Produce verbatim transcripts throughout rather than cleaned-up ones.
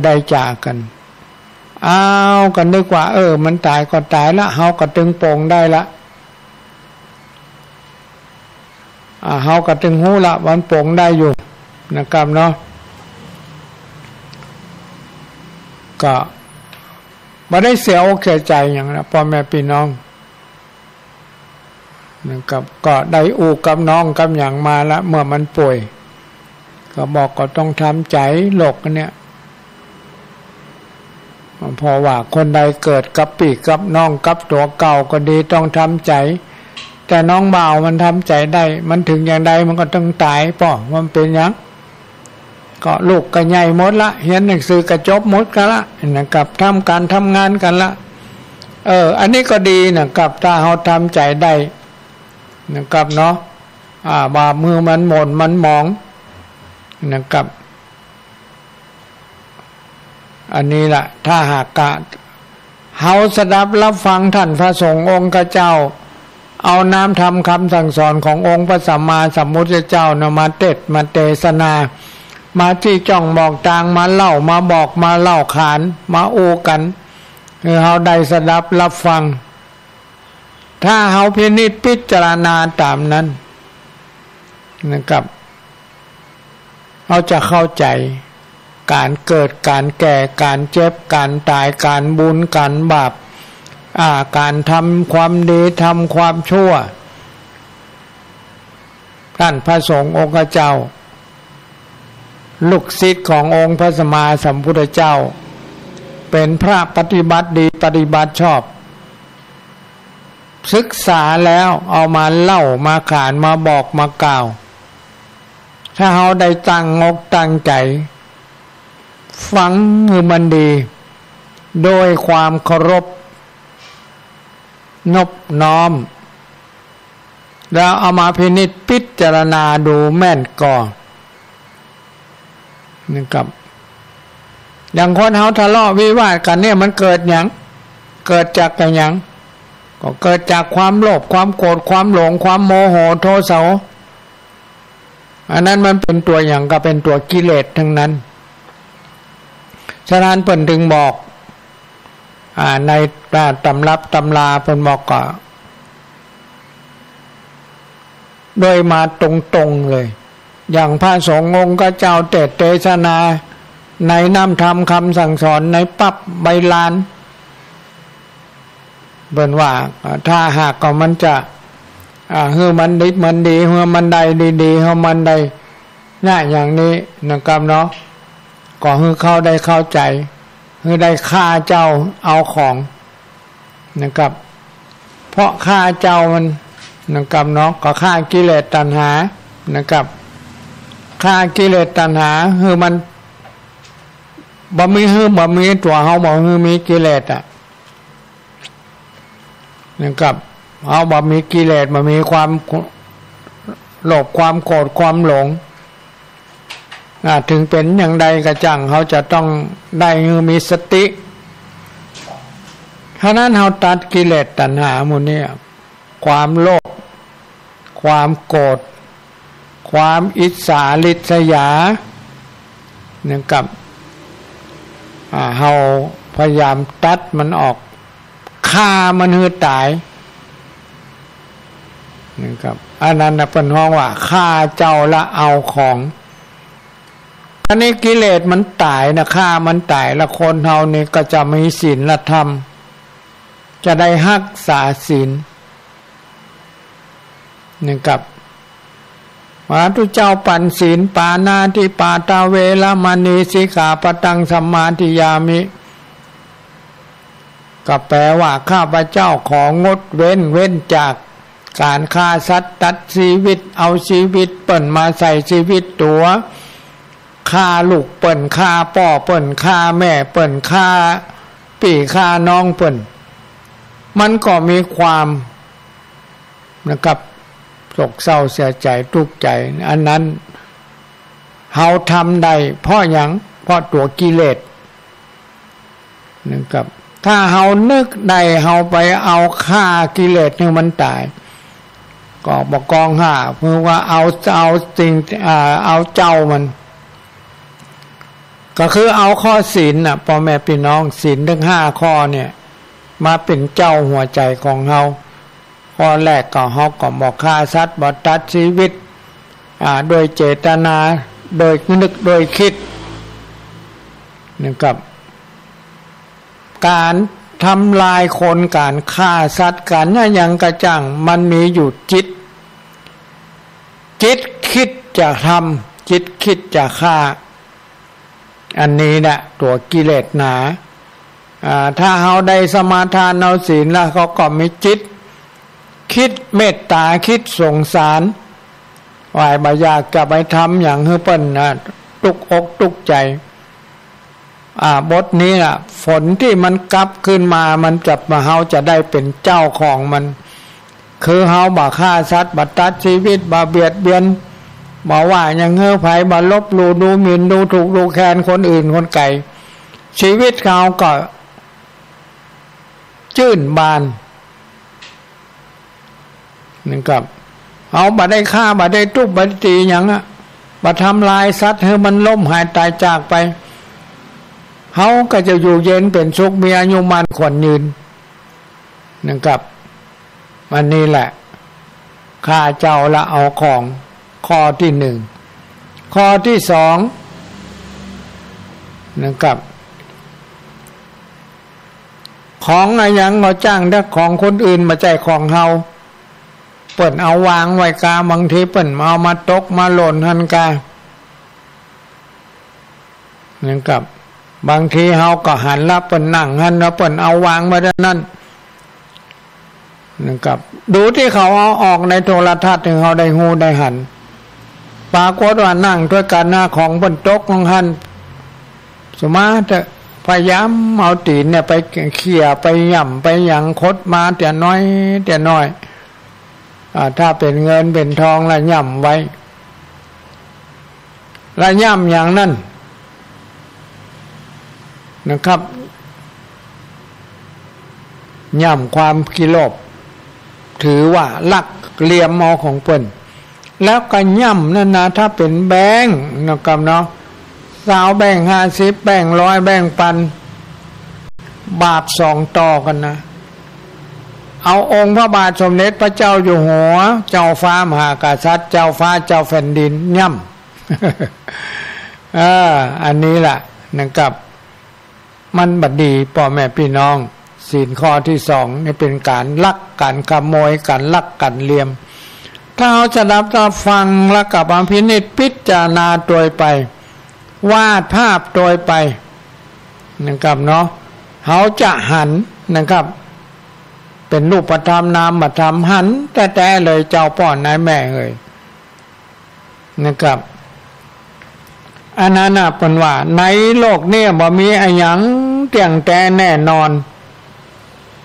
ได้จากกั๋น อ้าว ก็นึกว่า เออ มันต๋ายก็ต๋ายละ เฮาก็ตึงปลงได้ละ อ่า เฮาก็ตึงฮู้ละ มันปลงได้อยู่ นะครับเนาะ ก็บ่ได้เสียอกเสียใจ๋หยังนะ ป้อแม่ปี้น้อง นะครับ ก็ได้อู้กับน้องกับหยังมาละ เมื่อมันป่วย ก็บอกก็ต้องทำใจ๋ โรคอันเนี้ย เพราะว่าคนใดเกิดกับปี้กับน้องกับตั๋วเก่าก็ดี ต้องทำใจ๋ แต่น้องบ่าวมันทำใจ๋ได้ มันเถิงอย่างใดมันก็ต้องต๋าย ป้อ มันเป๋นหยัง ก็ลูกก็ใหญ่หมดละ เฮียนหนังสือก็จบหมดกั๋นละ นะครับ ทำก๋านทำงานกั๋นละ เออ อันนี้ก็ดีนะครับ ถ้าเฮาทำใจ๋ได้ นะครับเนาะ อ่า บ่าหื้อมันหม่นมันหมอง นะครับ อันนี้ละ ถ้าหากกะเฮาสดับรับฟังต้านพระสงฆ์องค์เจ้า เอาน้ำธรรมคำสั่งสอนขององค์พระสัมมาสัมพุทธเจ้านะ มาเตสน์มาเตสนา มาจี้จ้องบอกตาง มาเล่า มาบอก มาเล่าขาน มาอู้กั๋น หื้อเฮาได้สดับรับฟัง ถ้าเฮาพินิจพิจารณาต๋ามนั้น นะครับ เฮาจะเข้าใจ๋ก๋านเกิด ก๋านแก่ ก๋านเจ็บ ก๋านต๋าย ก๋านบุญ ก๋านบาป อ่า ก๋านทำความดี ทำความชั่ว ต้านพระสงฆ์องค์เจ้า ลูกศิษย์ขององค์พระสัมมาสัมพุทธเจ้า เป๋นพระปฏิบัติดีปฏิบัติชอบ ศึกษาแล้วเอามาเล่ามาขานมาบอกมากล่าว ถ้าเฮาได้ตั้งอกตั้งใจ๋ ฟังหื้อมันดี โดยความเคารพนบน้อม แล้วเอามาพินิจพิจารณาดูแม่นก่อ นะครับ อย่างคนเฮาทะเลาะวิวาทกั๋นเนี่ย มันเกิดหยัง เกิดจากอะหยัง ก็เกิดจากความโลภ ความโกรธ ความหลง ความโมโหโทสะ อันนั้นมันเป๋นตั๋วหยัง ก็เป๋นตั๋วกิเลสตึงนั้น ฉะนั้นเปิ้นตึงบอก อ่า ในต๋ำรับต๋ำราเปิ้นบอกก็ โดยมาตรงๆ เลย อย่างพระสงฆ์องค์เจ้าเตสน์เตสนา ในน้ำธรรมคำสั่งสอน ในปั๊บใบลาน เปิ้นว่า อ่า ถ้าหากว่ามันจะ อ่า หื้อมันดิบมันดี หื้อมันได้ดีๆ หื้อมันได้ เนี่ย อย่างนี้นะครับเนาะ ก็หื้อเขาได้เข้าใจ๋ หื้อได้ฆ่าเจ้าเอาของ นะครับ เพราะฆ่าเจ้ามัน นะครับเนาะ ก็ฆ่ากิเลสตัณหา นะครับ ฆ่ากิเลสตัณหา หื้อมัน บ่มี หื้อบ่มีตั๋วเฮา บ่หื้อมีกิเลสอะ นะครับ เฮาบ่มีกิเลส บ่มีความโลภ ความโกรธ ความหลง อ่า เถิงเป๋นอย่างใดก็จ้าง เฮาจะต้องได้หื้อมีสติ ฉะนั้นเฮาตัดกิเลสตัณหาหมู่เนี่ย ความโลภ ความโกรธ ความอิจฉาริษยา นะครับ อ่า เฮาพยายามตัดมันออก ฆ่ามันหื้อต๋าย นะครับ อันนั้นน่ะเปิ้นฮ้องว่าฆ่าเจ้าละเอาของ อันนี้กิเลสมันต๋ายนะ ฆ่ามันต๋ายละ คนเฮานี่ก็จะมีศีลธรรม จะได้ฮักษาศีล นะครับ พระพุทธเจ้าปั๋นศีล ปาณาติปาตาเวระมณี สิกขาปะตัง สมาธิยามิ ก็แปลว่า ข้าพเจ้าของดเว้น เว้นจากก๋านฆ่าสัตว์ ตัดชีวิต เอาชีวิตเปิ้นมาใส่ชีวิตตั๋ว ฆ่าลูกเปิ้น ฆ่าป้อเปิ้น ฆ่าแม่เปิ้น ฆ่าปี้ฆ่าน้องเปิ้น มันก็มีความ นะครับ โศกเศร้าเสียใจ๋ ตุ๊กใจ๋ อันนั้น เฮาทำได้ เพราะหยัง เพราะตั๋วกิเลส นะครับ ถ้าเฮานึกได้ เฮาไปเอาฆ่ากิเลสหื้อมันต๋าย ก็บ่กองห้า คือว่าเอา เอาสิ่ง อ่า เอาเจ้ามัน ก็คือเอาข้อศีลน่ะ ป้อแม่ปี้น้อง ศีลตึงห้าข้อเนี่ย มาเป๋นเจ้าหัวใจ๋ของเฮา ข้อแรกก็เฮาก็บ่ฆ่าสัตว์ บ่ตัดชีวิต อ่า โดยเจตนา โดยนึก โดยกึ๊ด นะครับ ก๋านทำลายคน ก๋านฆ่าสัตว์ ก๋านอะหยังก็จ้าง มันมีอยู่จิต จิตกึ๊ดจะทำ จิตกึ๊ดจะฆ่า อันนี้แหละตั๋วกิเลสหนา อ่า ถ้าเฮาได้สมาทานเอาศีลแล้ว เฮาก็มีจิตกึ๊ดเมตต๋า กึ๊ดสงสาร ว่าบ่อยากจะไปทำหยังหื้อเปิ้นนะ ตุ๊กอกตุ๊กใจ๋ อ่า บทนี้น่ะ ผลตี้มันกลับคืนมา มันจะมา เฮาจะได้เป๋นเจ้าของมัน คือเฮาบ่ฆ่าสัตว์ บ่ตัดชีวิต บ่เบียดเบียน บ่ว่าหยังหื้อใผ บ่ลบหลู่ดูหมิ่น ดูถูกดูแคลนคนอื่นคนไก๋ ชีวิตเฮาก็จื้นบาน นะครับ เฮาบ่ได้ฆ่า บ่ได้ตุ๊บ บ่ได้ตี๋หยังอะ บ่ทำลายสัตว์หื้อมันล้มหายต๋ายจากไป เฮาก็จะอยู่เย็นเป๋นสุข มีอายุมั่นขวัญยืน นะครับ อันนี้แหละ ข้าเจ้าละเอาของ ข้อตี้หนึ่ง ข้อตี้สอง นะครับ ของอะหยังก็จ้างเต๊อะ ของคนอื่น บ่ใจ้ของเฮา เปิ้นเอาวางไว้กา บางทีเปิ้นเอามาตกมาหล่นหั้นกา นะครับ บางทีเฮาก็หันละ เปิ้นนั่งหั้นละ เปิ้นเอาวางไว้ด้านนั้น นะครับ ดูตี้เขาเอาออกในโทรทัศน์หื้อเฮาได้ฮู้ได้หัน ปรากฏว่านั่งตวยกั๋นนะ ของเปิ้นตกลงหั้น สมาเถอะ พยายามเอาตี๋นเนี่ยไปเขี่ย ไปหย่ำ ไปหยัง ขดมาเตื้อน้อย เตื้อน้อย อ่า ถ้าเป๋นเงินเป๋นทองละหย่ำไว้ ละหย่ำอย่างนั้นนะครับ หย่ำความขี้โลภ ถือว่าลักเหลี่ยมเอาของเปิ้น แล้วก็หย่ำนั่นนะ ถ้าเป๋นแบงก์นะครับเนาะ ซาวแบงก์ห้าสิบ แบงก์ร้อย แบงก์ปัน บาปสองต่อกั๋นนะ เอาองค์พระบาทสมเด็จพระเจ้าอยู่หัว เจ้าฟ้ามหากษัตริย์ เจ้าฟ้าเจ้าแผ่นดินหย่ำ เออ อันนี้แหละนะครับ มันบ่ดี ป้อแม่ปี้น้อง ศีลข้อตี้สองนี่เป๋นก๋านลัก ก๋านขโมย ก๋านลัก ก๋านเหลี่ยม ถ้าเฮาสดับสดับฟังแล้วก็มาพินิจพิจารณาตวยไป วาดภาพตวยไปนะครับเนาะ เฮาจะหันนะครับ เป๋นรูปธรรมนามธรรม หันแต๊ๆ เลย เจ้าป้อนายแม่เอ๋ย นะครับ อันนั้นน่ะ เปิ้นว่าในโลกเนี่ยบ่มีอะหยังเตี้ยงแต๊แน่นอน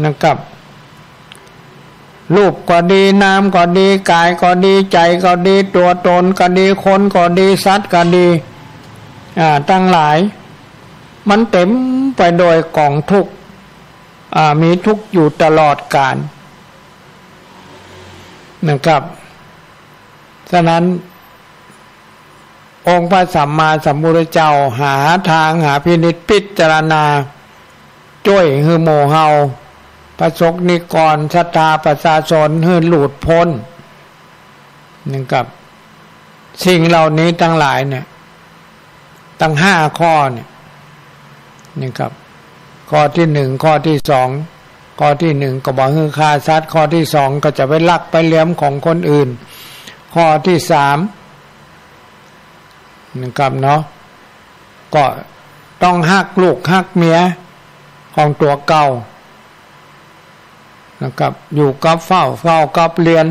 นะครับ รูปก็ดี นามก็ดี ก๋ายก็ดี ใจ๋ก็ดี ตั๋วตนก็ดี คนก็ดี สัตว์ก็ดี อ่า ตังหลาย มันเต๋มไปโดยก๋องทุกข์ อ่า มีทุกข์อยู่ตลอดกาลนะครับ ฉะนั้น องค์พระสัมมาสัมพุทธเจ้าหาตางหาพินิจพิจารณา จ้วยหื้อหมู่เฮา พระสงฆ์นิกร ศรัทธาประชาชน หื้อหลุดป๊นนะครับ สิ่งเหล่านี้ตังหลายเนี่ย ตังห้าข้อเนี่ยนะครับ ข้อตี้หนึ่ง ข้อตี้สอง ข้อตี้หนึ่งก็บ่หื้อฆ่าสัตว์ ข้อตี้สองก็จะไปลักไปเหลี่ยมของคนอื่น ข้อตี้สามนะครับเนาะ ก็ต้องฮักลูกฮักเมียของตั๋วเก่า นะครับ อยู่กับเฝ้า เฝ้ากับเรือน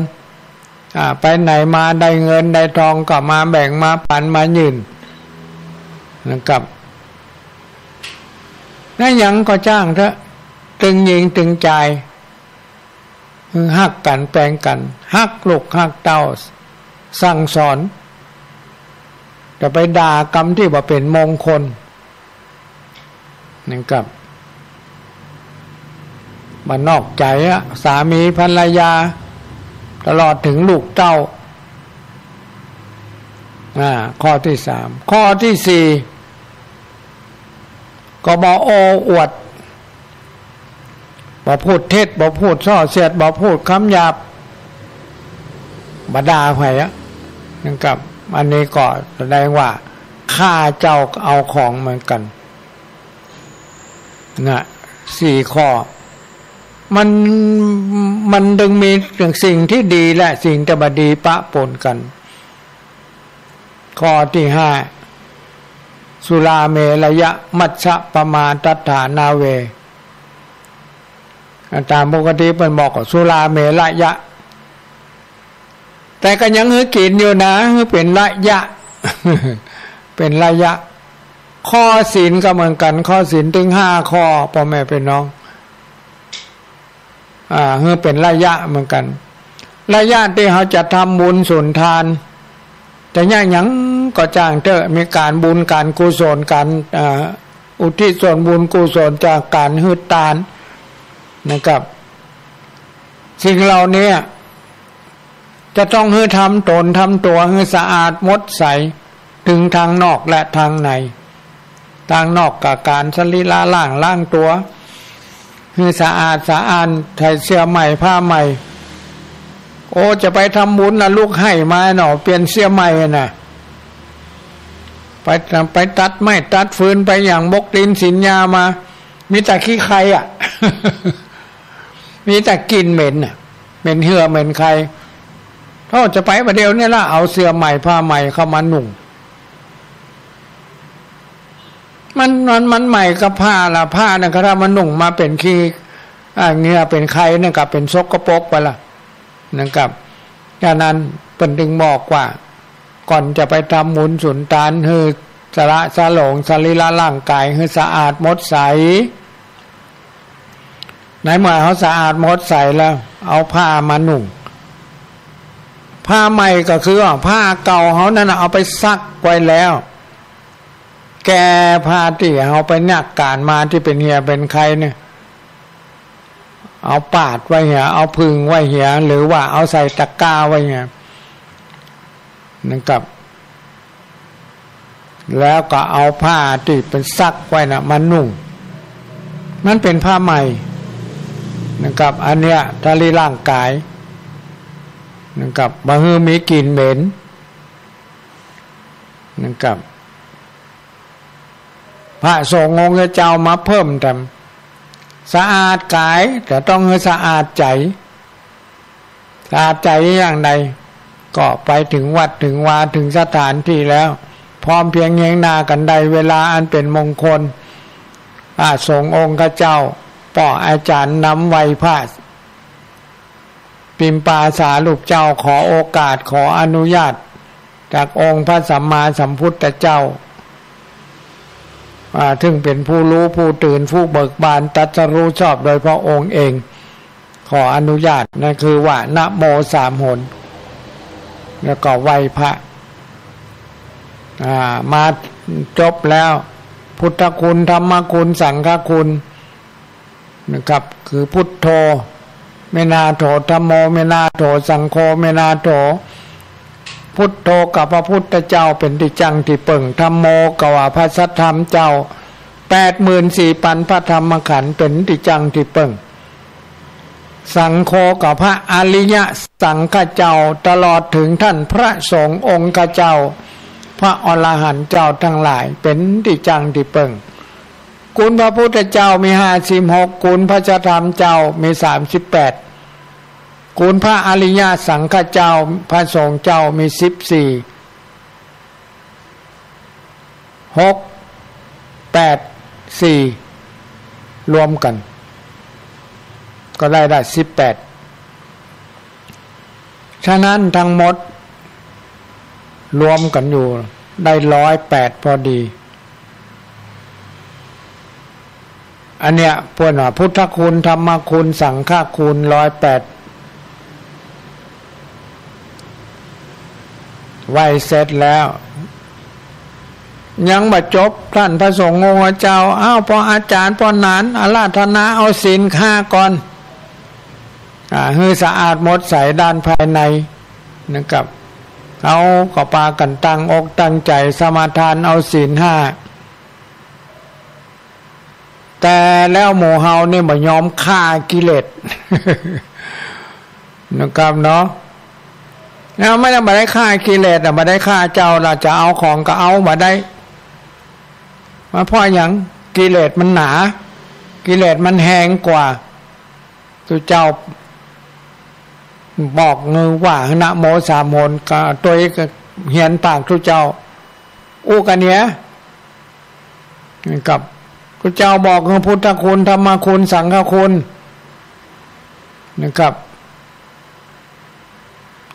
อ่า ไปไหนมาได้เงินได้ทองก็มาแบ่งมาปันมายื่นนะครับ อะหยังก็จ้างเต๊อะ ตึงญิงตึงจาย ฮักกั๋นแปงกั๋น ฮักลูกฮักเต้า สั่งสอน จะไปด่ากำตี้บ่เป๋นมงคล นะครับ บ่นอกใจ๋อะ สามีภรรยา ตลอดเถิงลูกเต้า อ่า ข้อตี้สาม ข้อตี้สี่ ก็บ่โอ้อวด บ่พูดเท็จ บ่พูดส่อเสียด บ่พูดกำหยาบ บ่ด่าใผอะ นะครับ อันนี้ก็แสดงว่าข้าเจ้าเอาของเหมือนกั๋น นะ สี่ข้อ มัน มันจึงมีสิ่งตี้ดีและสิ่งตี้บ่ดีปะปนกั๋น ข้อตี้ห้า สุราเมรยมัชฌะปมาทัฏฐานาเว ต๋ามปกติเปิ้นบอกว่าสุราเมรยะ แต่ก็ยังหื้อกิ๋นอยู่นะ หื้อเป๋นระยะ เป๋นระยะ ข้อศีลก็เหมือนกั๋น ข้อศีลตึงห้าข้อ ป้อแม่ปี้น้อง อ่า หื้อเป๋นระยะเหมือนกั๋น ระยะตี้เฮาจะทำบุญสุนทาน จะเยียะหยังก็จ้างเต๊อะ มีก๋านบุญก๋านกุศลก๋าน อ่า อุทิศส่วนบุญกุศลจากก๋านหื้อตานนะครับ สิ่งเหล่านี้จะต้องหื้อทำต๋นทำตั๋วหื้อสะอาดหมดใส ตึงตางนอกและตางใน ตางนอกก็ก๋านสรีระล้าง ล้างตั๋ว หื้อสะอาดสะอ้าน ใส่เสื้อใหม่ผ้าใหม่ โอ้ จะไปทำบุญนะ ลูกไห้มาเนาะ เปลี่ยนเสื้อใหม่น่ะ ไป ไปตัดไม้ตัดฟืน ไปหยังบกตี๋นสินหญ้ามา มีแต่ขี้ใคอะ มีแต่กลิ่นเหม็นน่ะ เหม็นเหื่อเหม็นใค โธ่ จะไปบ่าเดี่ยวนี้ละ เอาเสื้อใหม่ผ้าใหม่เข้ามานุ่ง มัน มัน มันใหม่กับผ้าละ ผ้านั่นก็ถ้ามันนุ่งมาเป๋นขี้ อ่า เหงื่อเป๋นใคนั่นก็เป๋นสกปรกไปละ นะครับ ฉะนั้นเปิ้นจึงบอกว่า ก่อนจะไปทำบุญสุนทาน หื้อสละสลงสรีระร่างกายหื้อสะอาดหมดใส ในเมื่อเฮาสะอาดหมดใสแล้ว เอาผ้ามานุ่ง ผ้าใหม่ก็คือว่าผ้าเก่าเฮานั่นน่ะ เอาไปซักไว้แล้ว แก่ผ้าตี้เฮาไปเยียะก๋านมาตี้เป๋นเหียเป๋นใคเนี่ย เอาปาดไว้เหีย เอาผึ่งไว้เหีย หรือว่าเอาใส่ตะกร้าไว้เหีย นะครับ แล้วก็เอาผ้าตี้เปิ้นซักไว้น่ะมานุ่ง มันเป๋นผ้าใหม่นะครับ อันเนี้ยสรีร่างกายนะครับ บ่หื้อมีกลิ่นเหม็นนะครับ พระสงฆ์องค์เจ้ามาเพิ่มเติม สะอาดกาย แต่ต้องหื้อสะอาดใจ๋ สะอาดใจ๋อย่างใด ก็ไปเถิงวัดเถิงวาเถิงสถานตี้แล้ว พร้อมเพียงเยียงหน้ากั๋นได้ เวลาอันเป๋นมงคล พระสงฆ์องค์เจ้า ป้ออาจารย์นำไหว้พระ ปิมปาสารูปเจ้า ขอโอกาส ขออนุญาต จากองค์พระสัมมาสัมพุทธเจ้า อ่า ซึ่งเป๋นผู้ฮู้ผู้ตื่นผู้เบิกบานตรัสฮู้ชอบโดยพระองค์เอง ขออนุญาต นั่นคือว่านะโมสามหน แล้วก็ไหว้พระ อ่า มาจบแล้ว พุทธคุณ ธรรมคุณ สังฆคุณ นะครับ คือพุทโธ เมนาโถ ธัมโม เมนาโถ สังโฆ เมนาโถ พุทโธกับพระพุทธเจ้าเป๋นตี้จั้งตี้เปิ้ง ธัมโมก็ว่าพระสัทธรรมเจ้า แปดหมื่นสี่พันพระธรรมขันธ์เป๋นตี้จั้งตี้เปิ้ง สังโฆก็พระอริยสังฆเจ้า ตลอดเถิงต้านพระสงฆ์องค์เจ้า พระอรหันต์เจ้าตังหลาย เป๋นตี้จั้งตี้เปิ้ง คุณพระพุทธเจ้ามีห้าสิบหก คุณพระสัทธรรมเจ้ามีสามสิบแปด คุณพระอริยสังฆเจ้า พระสงฆ์เจ้ามีสิบสี่ หก แปด สี่ รวมกั๋น ก็ได้ ได้สิบแปด ฉะนั้นตังหมด รวมกั๋นอยู่ได้ร้อยแปดพอดี อันเนี้ยเปิ้นว่าพุทธคุณ ธรรมคุณ สังฆคุณ ร้อยแปด ไหว้เสร็จแล้ว ยังบ่จบ ต้านพระสงฆ์องค์เจ้า อ้าว ป้ออาจ๋ารย์ ป้อหนาน อาราธนาเอาศีลห้าก่อน อ่า หื้อสะอาดหมดใสด้านภายในนะครับ เฮาก็ปากั๋นตั้งอกตั้งใจ๋สมาทานเอาศีลห้า แต่แล้วหมู่เฮานี่บ่ยอมฆ่ากิเลส นะครับเนาะ แล้วไม่ได้ บ่ได้ฆ่ากิเลสอะ บ่ได้ฆ่าเจ้าละ จะเอาของก็เอาบ่ได้ มาเพราะหยัง กิเลสมันหนา กิเลสมันแฮงกว่า ตุ๊เจ้าบอกหื้อว่านะโมสามหน ก็ตวยก็เหียนปากตุ๊เจ้า อู้กะเนีย นะครับ ตุ๊เจ้าบอกหื้อพุทธคุณ ธรรมคุณ สังฆคุณ นะครับ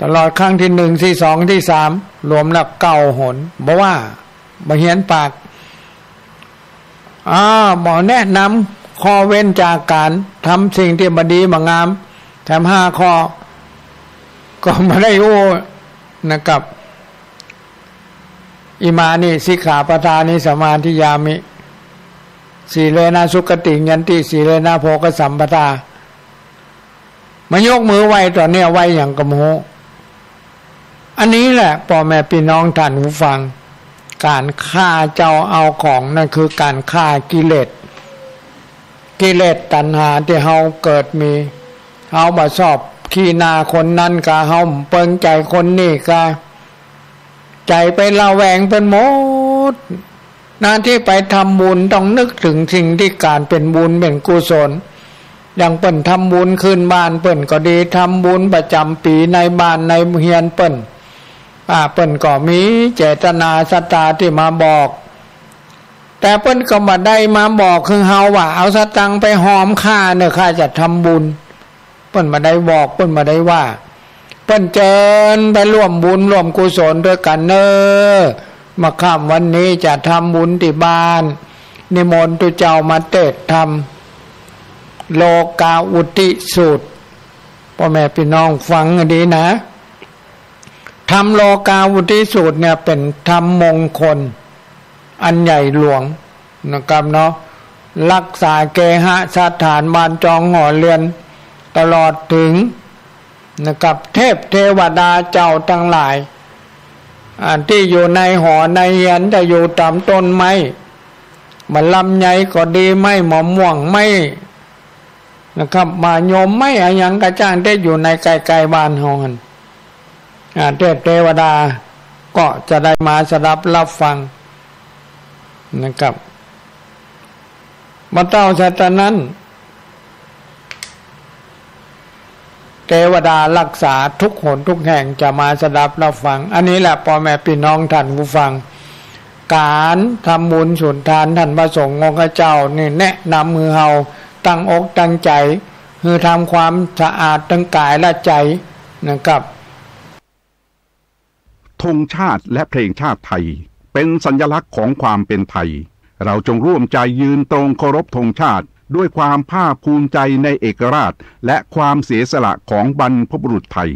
ตลอดครั้งที่หนึ่ง ที่สอง ที่สาม รวมแล้วเก้าหน บ่ว่า บ่เหียนปาก อ่า บ่แนะนำข้อเว้นจากก๋านทำสิ่งตี้บ่ดีบ่งาม แถมห้าข้อ ก็บ่ได้อู้ นะครับ อิมานิ สิกขาปะทานิ สมาธิยามิ สีเลนะ สุขติง ยันติ สีเลนะ โภคสัมปทา มายกมือไหว้ต๋อนเนี้ย ไหว้หยังก็บ่ฮู้ อันนี้แหละ ป้อแม่ปี้น้องท่านผู้ฟัง ก๋านฆ่าเจ้าเอาของ นั่นคือก๋านฆ่ากิเลส กิเลสตัณหาตี้เฮาเกิดมี เฮาบ่ชอบขี้หน้าคนนั้นกา เฮาบ่เปิงใจ๋คนนี้กา ใจ๋ไประแวงเปิ้นหมด หน้าตี้ไปทำบุญต้องนึกเถิงสิ่งตี้ก๋านเป๋นบุญเป๋นกุศล อย่างเปิ้นทำบุญขึ้นบ้านเปิ้นก็ดี ทำบุญประจ๋ำปี๋ในบ้านในเฮือนเปิ้น อ่า เปิ้นก็มีเจตนาศรัทธาตี้มาบอก แต่เปิ้นก็บ่ได้มาบอกคือเฮาว่า เอาสตางค์ไปหอมข้าเน่อ ข้าจะทำบุญ เปิ้นบ่ได้บอก เปิ้นบ่ได้ว่า เปิ้นเจิญไปร่วมบุญร่วมกุศลตวยกั๋นเน่อ เมื่อค่ำวันนี้จะทำบุญตี้บ้าน นิมนต์ตุ๊เจ้ามาเตศน์ธรรม โลกาวุติสูตร ป้อแม่ปี้น้องฟังหื้อดีนะ ธรรมโลกาวุติสูตรเนี่ยเป๋นธรรมมงคลอันใหญ่หลวงนะครับเนาะ รักษาเคหสถานบ้านจองหอเรือน ตลอดเถิงนะครับ เทพเทวดาเจ้าตังหลาย อ่า ตี้อยู่ในหอในเฮือน จะอยู่ต๋ามต้นไม้ บ่าลำไยก็ดี ไม้มะม่วง ไม้ นะครับ มะยม ไม้อะหยังก็จ้างตี้อยู่ในใก้ๆบ้านเฮาหั้น อ่า เทพเทวดาก็จะได้มาสดับรับฟังนะครับ บ่เต้าซะตะนั้น เทวดารักษาทุกหนทุกแห่งจะมาสดับรับฟัง อันนี้แหละป้อแม่ปี้น้องท่านผู้ฟัง ก๋านทำบุญสุนทานท่านพระสงฆ์องค์เจ้านี่แนะนำหื้อเฮาตั้งอกตั้งใจ๋ หื้อทำความสะอาดตึงก๋ายและใจ๋นะครับ ธงชาติและเพลงชาติไทย เป็นสัญลักษณ์ของความเป็นไทย เราจงร่วมใจยืนตรงเคารพธงชาติ ด้วยความภาคภูมิใจในเอกราช และความเสียสละของบรรพบุรุษไทย